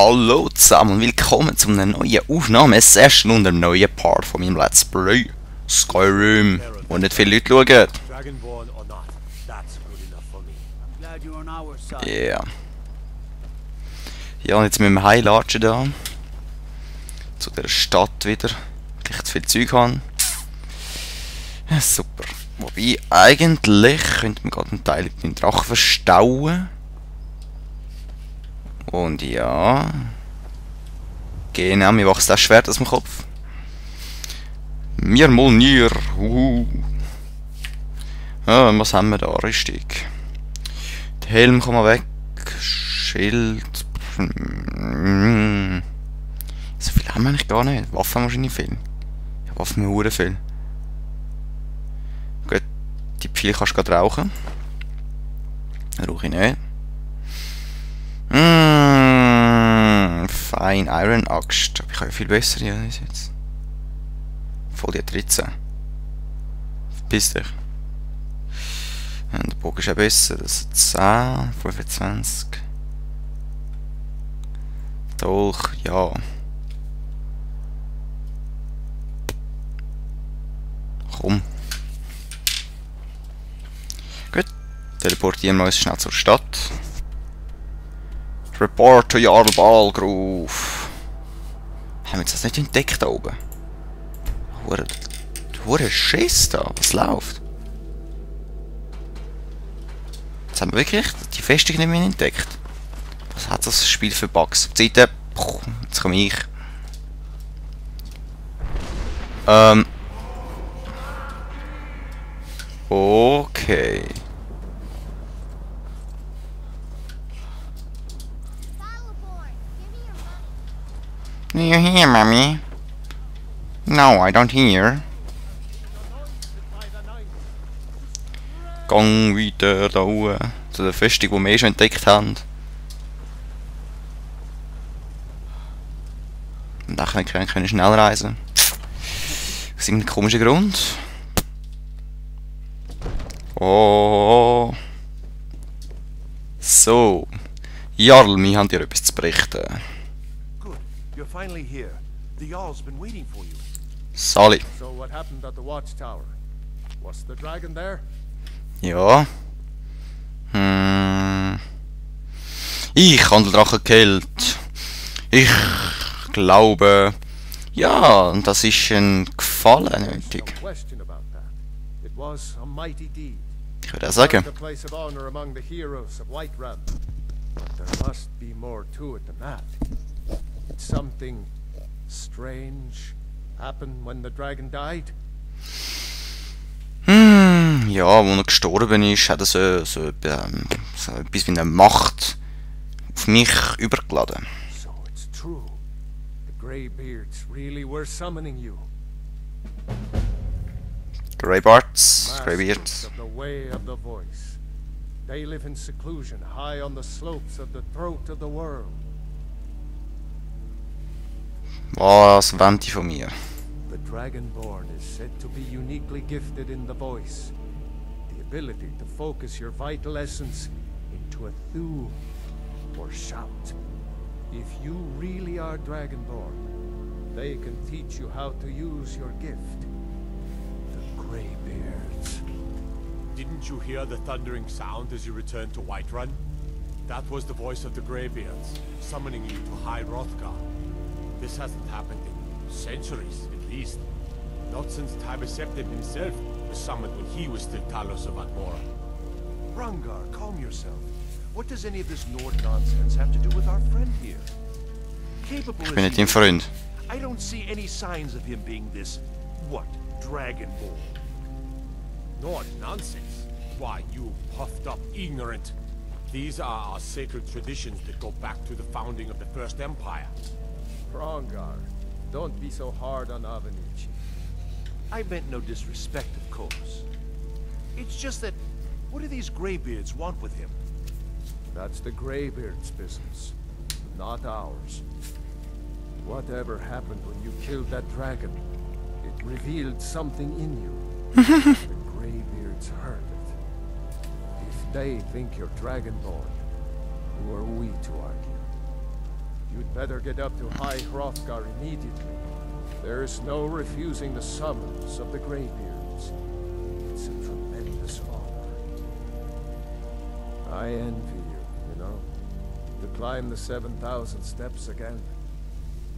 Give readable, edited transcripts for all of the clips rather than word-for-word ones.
Hallo zusammen und willkommen zu einer neuen Aufnahmesession und einem neuen Part von meinem Let's Play Skyrim, wo nicht viele Leute schauen. Yeah. Ja, und jetzt mit dem Heimlatschen da zu der Stadt wieder, weil ich zu viel Zeug habe. Ja, super. Wobei, eigentlich könnte man gerade einen Teil mit dem Drachen verstauen. Und ja. Genau, mir wächst das Schwert aus dem Kopf. Mir Molnier. Ja, was haben wir da? Richtig. Der Helm kann man weg. Schild. So viel haben wir eigentlich gar nicht. Waffen haben wahrscheinlich viel. Ja, Waffen haben wir viel. Gut, die Pfeile kannst du gerade rauchen. Rauche ich nicht. Fein, Iron Axt. Aber ich habe ja viel besser jetzt. Voll die 13. Verpiss dich. Und der Bogen ist ja besser. Das ist 10, 25. Dolch, ja. Komm. Gut. Teleportieren wir uns schnell zur Stadt. Report to Jarl Balgrove. Haben wir jetzt das nicht entdeckt da oben? Hure Schiss da. Was läuft? Jetzt haben wir wirklich die Festung nicht mehr entdeckt. Was hat das Spiel für Bugs? Auf die Seite. Jetzt komme ich. Okay. Do you hear, Mommy? No, I don't hear. Gang weiter da oben zu der Festung, die wir schon entdeckt haben. Und dann können wir schnell reisen. Aus irgendeinem komischen Grund. Oh. So. Jarl, wir haben dir etwas zu berichten. You're finally here. The Jarl's been waiting for you. Sally. So what happened at the watchtower? Was the dragon there? Ja. Ich habe den Drachen gekillt. Ich glaube... Ja, das ist ein Gefallen nötig. No question about that. It was a mighty deed. Ich würde auch sagen. The place of honor among the heroes of Whiterun. But there must be more to it than that. Something strange happened when the dragon died? Ja, wo er gestorben ist, hat er so etwas wie eine Macht auf mich übergeladen. So it's true. The Greybeards really were summoning you. Greybeards. Masters of the way of the voice. They live in seclusion high on the slopes of the throat of the world. Was wollen die von mir? The Dragonborn is said to be uniquely gifted in the voice. The ability to focus your vital essence into a thum or shout. If you really are Dragonborn, they can teach you how to use your gift. The Greybeards. Didn't you hear the thundering sound as you returned to Whiterun? That was the voice of the Greybeards, summoning you to High Hrothgar. This hasn't happened in centuries, at least. Not since Tiber Septim himself was summoned when he was still Talos of Atmora. Rangar, calm yourself. What does any of this Nord nonsense have to do with our friend here? Capable Ich bin as nicht he dein Freund. is, I don't see any signs of him being this, what, Dragonborn. Nord nonsense? Why, you puffed up ignorant. These are our sacred traditions that go back to the founding of the First Empire. Rangar, don't be so hard on Avenicci. I meant no disrespect, of course. It's just that, what do these Greybeards want with him? That's the Greybeards' business, not ours. Whatever happened when you killed that dragon, it revealed something in you. The Greybeards heard it. If they think you're Dragonborn, who are we to argue? You'd better get up to High Hrothgar immediately. There's no refusing the summons of the Greybeards. It's a tremendous honor. I envy you know, to climb the 7,000 steps again.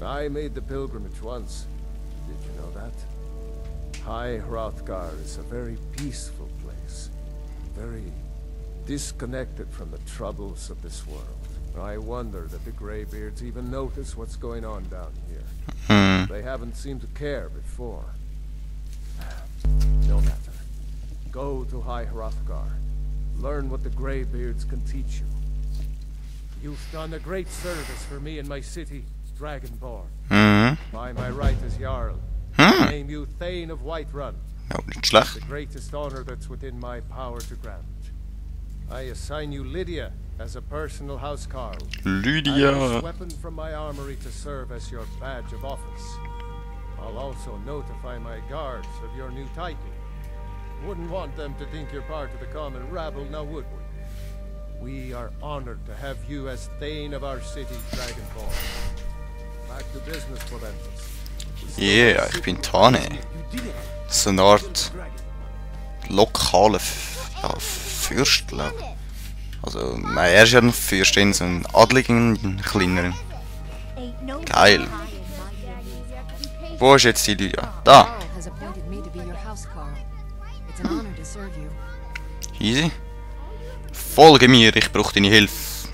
I made the pilgrimage once. Did you know that? High Hrothgar is a very peaceful place. Very disconnected from the troubles of this world. I wonder that the Greybeards even notice what's going on down here. They haven't seemed to care before. No matter. Go to High Hrothgar. Learn what the Greybeards can teach you. You've done a great service for me and my city, Dragonborn. By my right as Jarl, I name you Thane of Whiterun. Ja, nicht schlecht. The greatest honor that's within my power to grant. I assign you Lydia as a personal housecarl. Lydia. And this weapon from my armory to serve as your badge of office. I'll also notify my guards of your new title. Wouldn't want them to think you're part of the common rabble, now would we? We are honored to have you as Thane of our city, Dragonborn. Back to business, Proventus. Yeah, ich bin Tane. So eine Art lokale Fürst, glaube ich. Also, nein, er ist ja ein Fürst, so ein Adligen, ein kleineren. Geil. Wo ist jetzt die Lydia? Da! Easy. Folge mir, ich brauche deine Hilfe.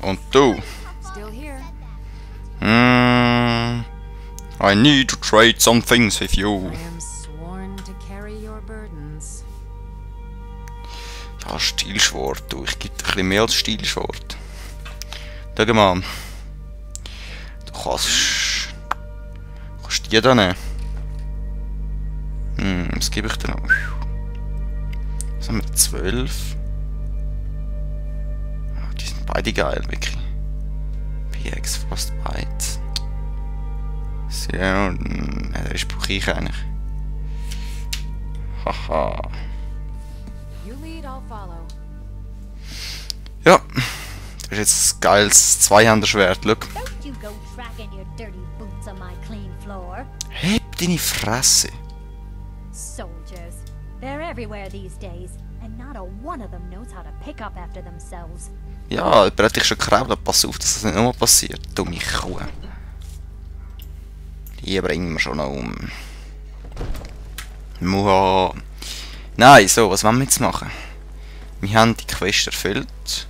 Und du? I need to trade some things with you. Ja, Stielschwert, du. Ich gebe dir ein bisschen mehr als Stielschwert. Schau mal. Du kannst die da nehmen. Was gebe ich dir noch? Was haben wir? 12. Oh, die sind beide geil, wirklich. PX fast beide. So, ja, der ist brauche ich eigentlich. Haha. Ja, das ist jetzt ein geiles Zweihänderschwert, schau. Heb deine Fresse. Soldiers. They're everywhere these days, and not a one of them knows how to pick up after themselves. Ja, jemand hat dich schon gekrabbelt. Pass auf, dass das nicht nochmal passiert. Dumme Kuh. Die bringen wir schon noch um. Muha. Nein, so, was wollen wir jetzt machen? Wir haben die Quest erfüllt.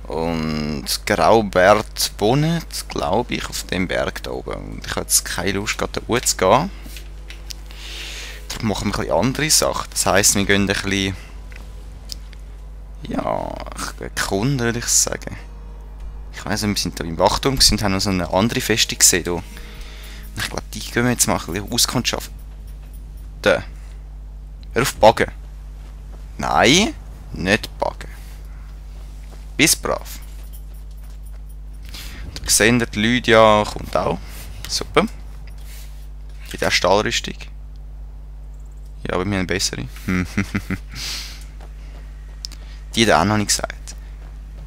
Und Graubert wohnt, glaube ich, auf dem Berg da oben. Und ich habe jetzt keine Lust, gerade da hoch zu gehen. Darum machen wir ein bisschen andere Sachen. Das heisst, wir gehen ein bisschen... Ja, erkunden, würde ich sagen. Ich weiss, wir sind da im Wachturm und haben noch so eine andere Festung gesehen. Hier. Und ich glaube, die gehen wir jetzt mal ein bisschen Auskunft schaffen. Da. Hör auf Baggen. Nein, nicht Baggen. Bist brav. Da sehen wir, die Lydia kommt auch. Super. In der Stahlrüstung. Ja, aber wir haben eine bessere. Die hat auch noch nicht gesagt.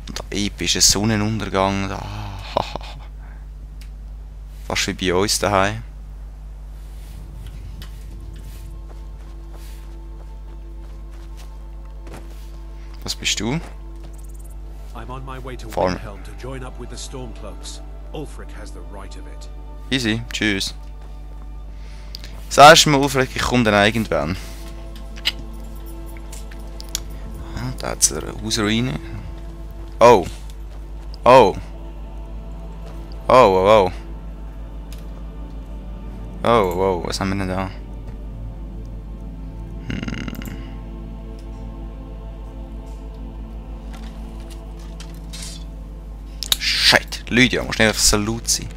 Und da epischer Sonnenuntergang. Da. Fast wie bei uns daheim. Was bist du? I'm on my way to Farm. Windhelm to join up with the Stormcloaks. Ulfric has the right of it. Easy, tschüss. Sagst du mir, Ulfric, ich komme dann irgendwann. Ah, da hat es eine Hausruine. Oh. Oh. Oh, oh, oh. Oh, oh, was haben wir denn da? Scheiße, Lydia, musst nicht einfach so laut sein.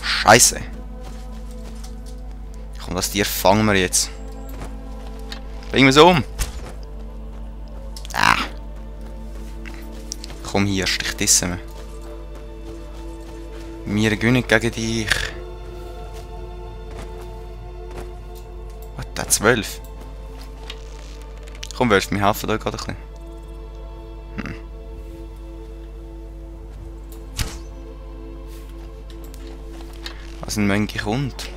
Scheiße. Komm, das Tier fangen wir jetzt. Bring wir so um. Ah. Komm hier, stich dissen. Wir gewinnen gegen dich. Was, der 12? Komm, willst du mir helfen da gerade ein bisschen? Was ein Mönch kommt.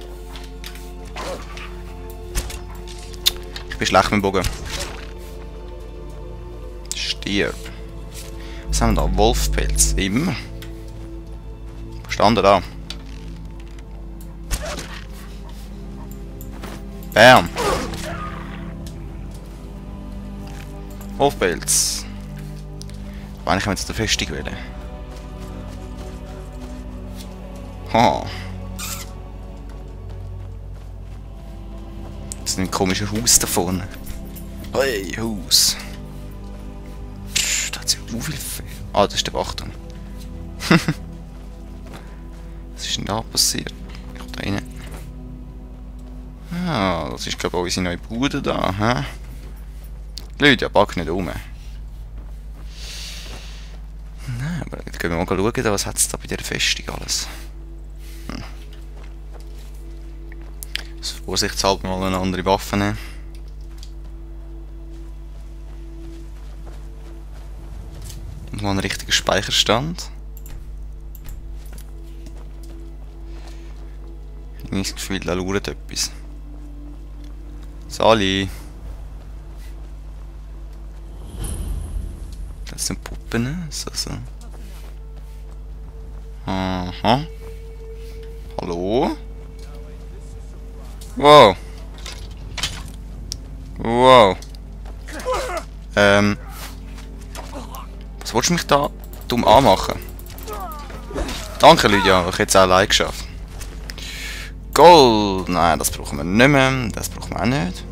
Ich bin schlecht mit dem Bogen. Stirb. Was haben wir da? Wolfpelz. Immer. Verstanden da. Bam. Wolfpelz. Aber eigentlich können wir jetzt der Festung wählen. Ha. Das ist ein komischer Haus da vorne. Hey, Haus. Pff, da hat sich so viel Fehler. Ah, das ist der Wachturm. Was ist denn da passiert? Ich komme da rein. Ah, das ist glaube ich unsere neue Bude da, hä? Leute, ja, pack nicht um. Nein, aber jetzt gehen wir mal schauen, was hat es da bei dieser Festung alles. Vorsichtshalber mal eine andere Waffe nehmen. Und mal einen richtigen Speicherstand. Ich habe das Gefühl, da lauert etwas. Sali! Das sind Puppen, so. Aha. Hallo? Wow. Wow. Was willst du mich da dumm anmachen? Danke, Lydia, ich hätte es allein geschafft. Gold! Nein, das brauchen wir nicht mehr. Das brauchen wir auch nicht.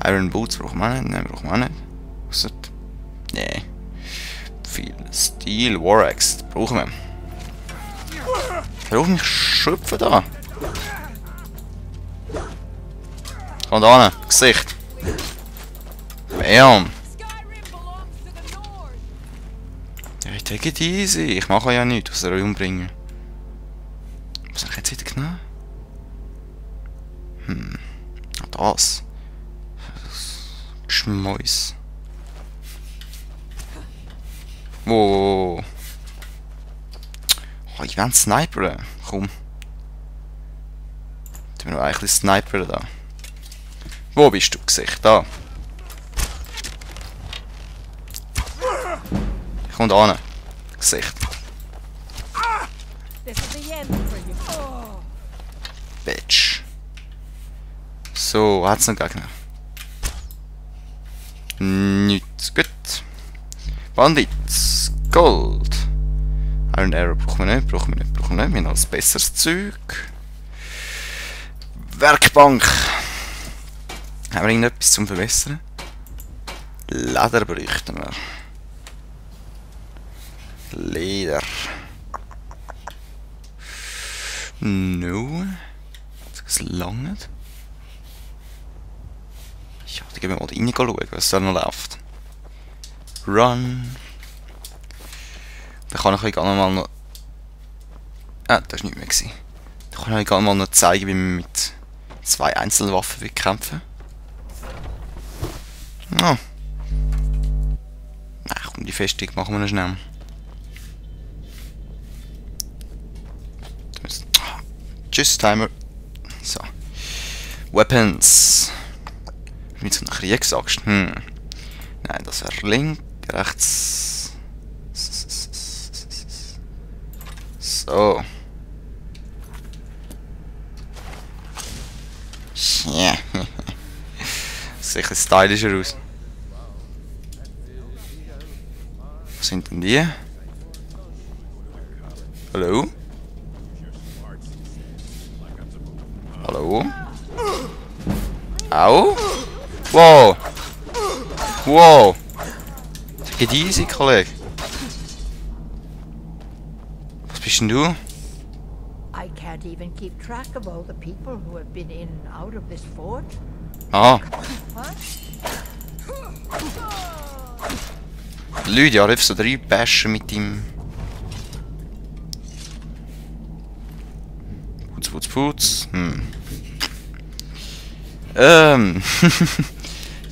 Iron Boots brauchen wir auch nicht. Nein, brauchen wir auch nicht. Was ist das? Nee. Viel Steel War Axe. Das brauchen wir. Hör auf mich schöpfen da. Komm da hin. Gesicht. Bam. Ja, ich take it easy. Ich mache ja nichts, was er euch umbringen. Was habe ich jetzt wieder genommen? Das. Schmäus. Wow. Oh, ich will einen Sniper. Komm. Ich bin noch eigentlich Sniper da. Wo bist du, Gesicht? Da. Ich komm da hin. Gesicht. Bitch. So, hat's noch Gegner? Nichts. Gut. Bandits. Gold. Iron Arrow brauchen wir nicht, brauchen wir nicht. Wir haben noch ein besseres Zeug. Werkbank. Haben wir irgendetwas zum Verbessern? Leder bräuchten wir. Leder. No. Das langt. Ja, dann gehen wir mal rein schauen, was da noch läuft. Run. Dann kann ich euch gerne mal noch... Ah, das war nicht mehr. Dann kann ich euch gerne mal noch zeigen, wie man mit 2 Einzelwaffen kämpfen. Ah. Ach komm, die Festung machen wir noch schnell. Tschüss, Timer. So. Weapons. Mit so einer Kriegsaxt. Nein, das wäre links, rechts. So. Yeah. Sieht ein bisschen stylischer aus. Was sind denn die? Hallo? Hallo? Au? Wow! Wow! Das geht easy, Kollege. Was bist denn du? I can't even keep track of all the people who have been in and out of this fort. Ah. Leute, ja, so 3 bashen mit ihm. Putz.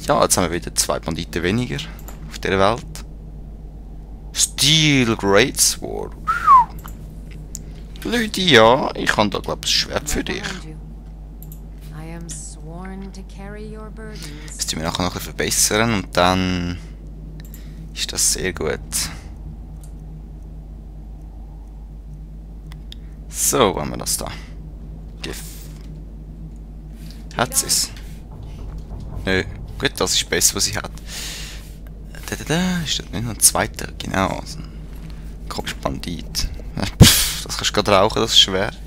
Ja, Ja, jetzt haben wir wieder 2 Banditen weniger auf dieser Welt. Steel Greatsword. Lydia, ich habe da glaube ich ein Schwert für dich. Das tun wir nachher noch ein bisschen verbessern und dann ist das sehr gut. So, haben wir das da. GIF. Hat sie es? Nö. Gut, das ist besser, was sie hat. Ist das nicht noch ein zweiter? Genau. Also ein komischer Bandit. Das kannst du gerade rauchen, das Schwert.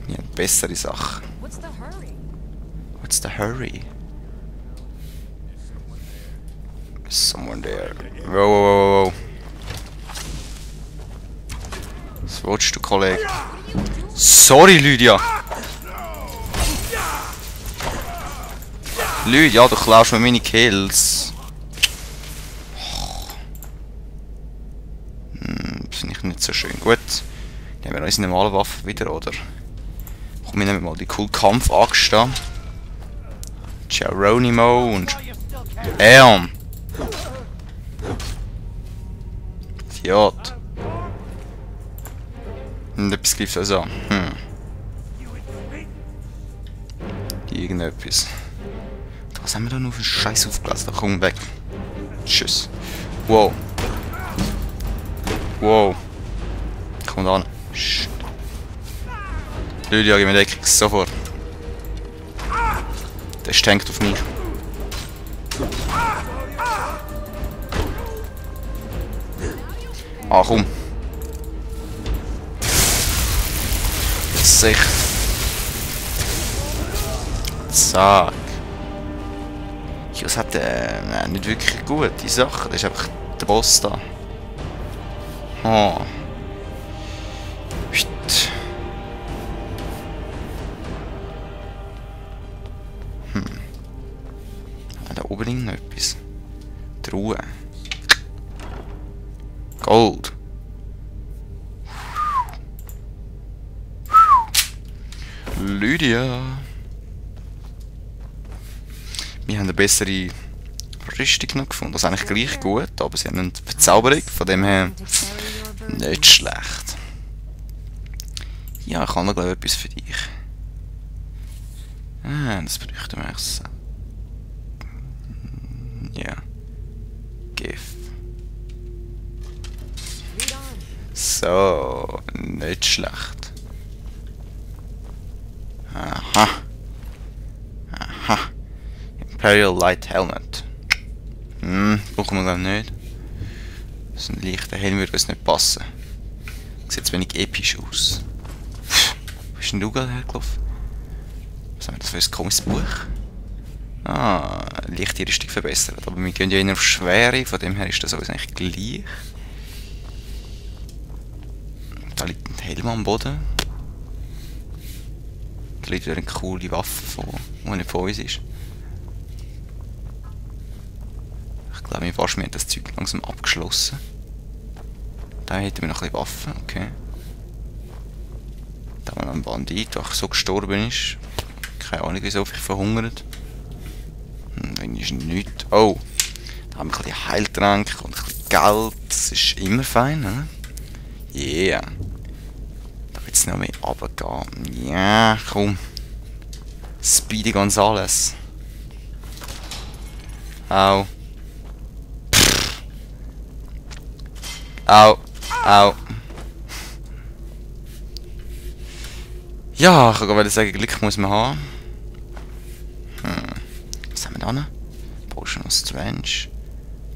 Ja, bessere Sache. What's the hurry? Someone there. Wow, wow, wow, wow. Was willst du, Kollege? Sorry, Lydia! Lydia, du klaust mir meine Kills. Finde ich nicht so schön. Gut. Nehmen wir unsere normale Waffe wieder, oder? Komm, wir nehmen mal die coole Kampfaxt an. Geronimo und... Bam! Fiat. Und etwas greift uns an. Irgendetwas. Was haben wir da noch für einen Scheiß aufgelassen? Da komm weg. Tschüss. Wow. Wow. Komm da an. Lydia, gib mir Deckung. Sofort. Der stänkt auf mich. Ah, komm. Sicht. Zack. Das hat nicht wirklich gute Sachen. Das ist einfach der Boss da. Oh. Da oben liegt noch etwas. Truhe. Gold. Lydia. Wir haben eine bessere Rüstung noch gefunden. Das ist eigentlich gleich gut, aber sie haben eine Verzauberung, von dem her nicht schlecht. Ja, ich habe noch glaube ich etwas für dich. Ah, das bräuchten wir eigentlich so. Ja. GIF. So, nicht schlecht. Aha. Aha. Imperial Light Helmet. Brauchen wir glaube nicht. So ein leichter Helm würde uns nicht passen. Sieht wenig episch aus. Wo ist denn du gerade hergelaufen? Was haben wir das für ein komisches Buch? Ah, leichte Rüstung verbessert. Aber wir gehen ja eher auf Schwere, von dem her ist das alles eigentlich gleich. Da liegt ein Helm am Boden. Da liegt wieder eine coole Waffe, die nicht von uns ist. Ich glaube, wir haben das Zeug langsam abgeschlossen. Da hätten wir noch ein bisschen Waffen, okay. Da haben wir noch einen Bandit, der so gestorben ist. Keine Ahnung, wieso vielleicht verhungert. Irgendwie ist nichts. Oh! Da haben wir ein bisschen Heiltränke und ein bisschen Geld. Das ist immer fein, ne? Yeah! Da wird es noch mehr runtergehen. Ja, komm! Speedy Gonzales. Au! Pff. Au! Au! Ja, ich wollte sagen, Glück muss man haben. Was haben wir da noch? Potion of Strange.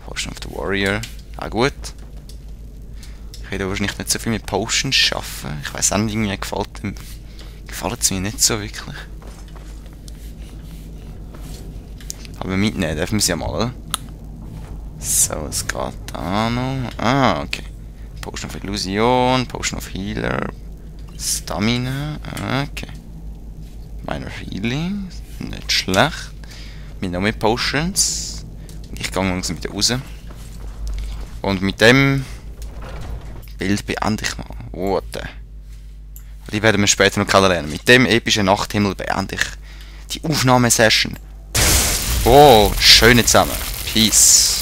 Potion of the Warrior. Ah gut. Ich werde wahrscheinlich nicht so viel mit Potions arbeiten. Ich weiss auch nicht, irgendwie gefallen es mir nicht so wirklich. Aber mitnehmen dürfen wir sie ja mal, oder? So, es geht da noch. Ah, okay. Potion of Illusion, Potion of Healer, Stamina, okay. Minor Healing, nicht schlecht. Mit noch mehr Potions. Ich gehe langsam wieder raus. Und mit dem Bild beende ich mal. What the? Die werden wir später noch kennenlernen. Mit dem epischen Nachthimmel beende ich die Aufnahmesession. Oh, schöne zusammen. Peace.